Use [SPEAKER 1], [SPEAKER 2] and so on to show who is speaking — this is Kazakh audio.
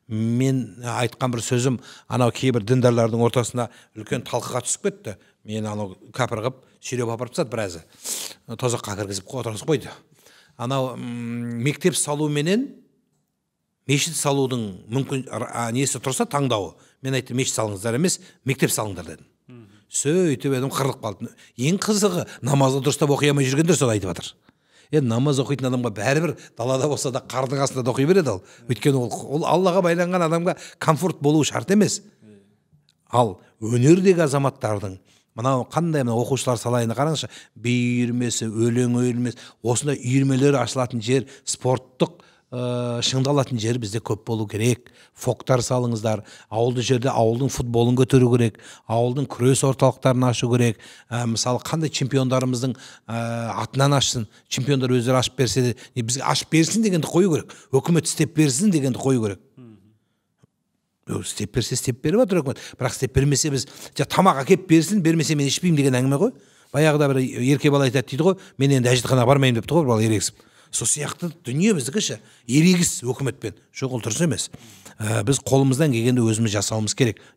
[SPEAKER 1] Мен айтқан бір сөзім анау кейбір діндарлардың ортасында үлкен талқыға түсіп кетті. Мені анау кәпір қылып сүйреп апарып тастады, біразы тозаққа кіргізіп отырғызып қойды. Анау мектеп салу менен мешіт салудың мүмкін несі тұрса, таңдауы, мен айттым: «Мешіт салыңыздар емес, мектеп салыңдар», – дедім. Сөйтіп едім, қырылып қалды. Ең қызығы, намазды дұрыстап оқи алмай жүргендер соны айтып жатыр. Енді намаз оқитын адамға бәрібір, далада болса да, қардың астында да оқи береді ол, өйткені ол Аллаға байланған адамға комфорт болуы шарт емес. Ал өнердегі азаматтардың мынау қандай, мына оқушылар салайына қараңызшы, би үйірмесі, өлең үйірмесі, осындай үйірмелер ашылатын жер, спорттық шыңдалатын жер бізде көп болу керек. ФОКтар салыңыздар. Ауылды жерде ауылдың футболын көтеру керек, ауылдың күрес орталықтарын ашу керек. Мысалы, қандай чемпиондарымыздың атынан ашсын, чемпиондар өздері ашып берсе де, не, бізге ашып берсін дегенді қою керек, өкімет істеп берсін дегенді қою керек. Істеп берсе, істеп беріп жатыр өкімет, бірақ істеп бермесе, біз тамақ әкеліп берсін, бермесе, мен ішпеймін деген әңгіме ғой. Баяғыда бір ерке бала айтады дейді ғой: «Мен енді әжетханаға бармаймын», – депті ғой бір бала ерегісіп. Сол сияқты дүние біздікі ше, ерегіс өкіметпен. Жоқ, ол дұрыс емес. Біз қолымыздан келгенді өзіміз жасауымыз керек.